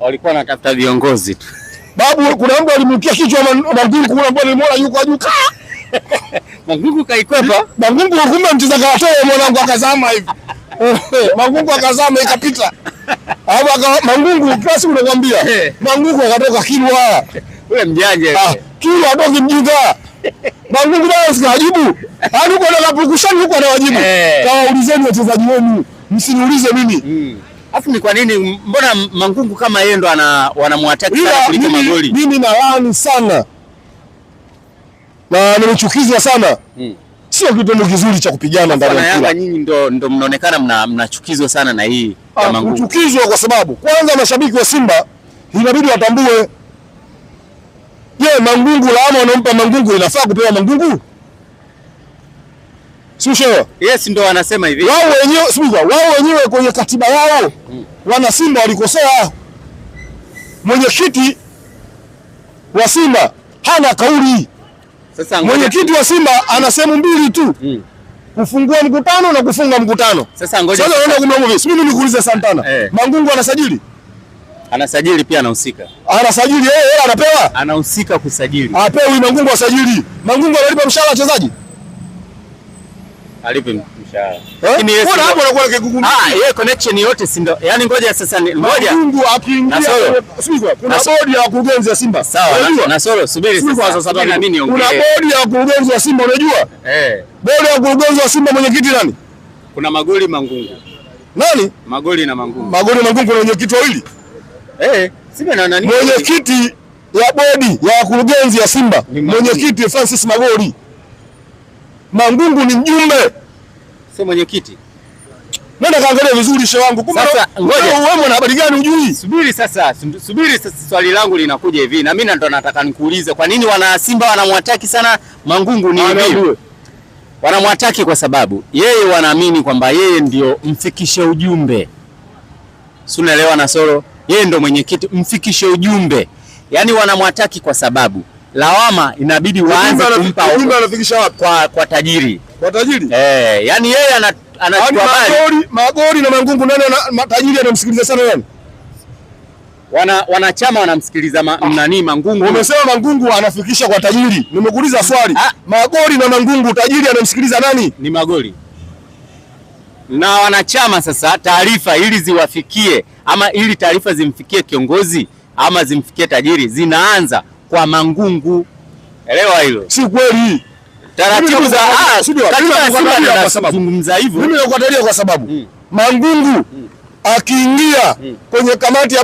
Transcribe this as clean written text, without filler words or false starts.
Walikuwa wanatafuta viongozi tu. Babu, kuna mtu alimrukia kichwa Mangungu, kuna mtu nilimwona yuko juu. Mangungu kaikwepa. Mangungu kumbe mcheza karate mwanangu akazama hivi. Mangungu akazama ikapita. Hapo Mangungu kila siku nakwambia. Mangungu akatoka Kilwa. Ule mjanja. Ah, Kilwa atoki mjinga. Mangungu bwana sikajibu. Yaani huko anapukushani huko anawajibu. Kawaulizeni wachezaji wenu. Msiniulize mimi. Alafu ni kwa nini mbona Mangungu kama yeye ndo wanamwataki sana kuliko Magoli? Mimi nalaani sana. Na nimechukizwa sana. Sio kitendo kizuri cha kupigana ndani ya mpira. Nyinyi ndo mnaonekana mnachukizwa sana na hii ya Mangungu. Kuchukizwa kwa sababu kwanza mashabiki wa Simba inabidi watambue, je, Mangungu lawama wanampa Mangungu inafaa kupewa Mangungu? Sio shewa? Yes, ndo wanasema hivi. Wao wenyewe wao wenyewe kwenye katiba yao wana Simba walikosea. Mwenyekiti wa Simba hana kauli. Sasa mwenyekiti wa Simba ana sehemu mbili tu. Kufungua mkutano na kufunga mkutano. Sasa ngoja. Sasa unaona kumbe hivi. Mimi nikuulize Santana. Mangungu anasajili? Anasajili pia anahusika. Anasajili yeye anapewa? Anahusika kusajili. Apewi Mangungu asajili. Mangungu analipa mshahara wachezaji? Alipe mshahara. Lakini yeye hapo anakuwa kigugumizi. Ah, yeye connection yote si ndio? Yaani ngoja sasa ngoja. Mangungu akiingia kuna bodi ya wakurugenzi ya Simba. Sawa, na Solo subiri sasa. Na mimi niongee. Kuna bodi ya wakurugenzi wa Simba unajua? Bodi ya wakurugenzi wa Simba mwenyekiti nani? Kuna Magoli Mangungu. Nani? Magoli na Mangungu. Magoli na Mangungu na mwenyekiti wawili. Simba na nani? Mwenyekiti ya bodi ya wakurugenzi ya Simba, mwenyekiti Francis Magoli. Mangungu ni mjumbe. Sio mwenyekiti. Nenda kaangalia vizuri shehe wangu. Kumbe sasa ngoja wewe mwana habari gani hujui? Subiri sasa, subiri sasa, swali langu linakuja hivi na mimi ndo nataka nikuulize kwa nini wana Simba wanamwataki sana Mangungu ni hivi? Wanamwataki kwa sababu yeye wanaamini kwamba yeye ndio mfikishe ujumbe. Si unaelewa na Solo? Yeye ndio mwenyekiti, mfikishe ujumbe. Yaani wanamwataki kwa sababu lawama inabidi waanze kumpa ujumbe. Anafikisha wapi? Kwa tajiri. Kwa tajiri? Yani yeye anachukua habari. Magoli na Mangungu nani tajiri anamsikiliza sana nani? Wanachama wanamsikiliza nani Mangungu. Umesema Mangungu anafikisha kwa tajiri. Nimekuuliza swali. Magoli na Mangungu tajiri anamsikiliza nani? Ni Magoli. Na wanachama sasa taarifa ili ziwafikie ama ili taarifa zimfikie kiongozi ama zimfikie tajiri zinaanza kwa Mangungu. Elewa hilo. Si kweli. Taratibu za katiba Simba zinazungumza hivyo. Mimi nakukatalia kwa sababu Mangungu akiingia kwenye kamati ya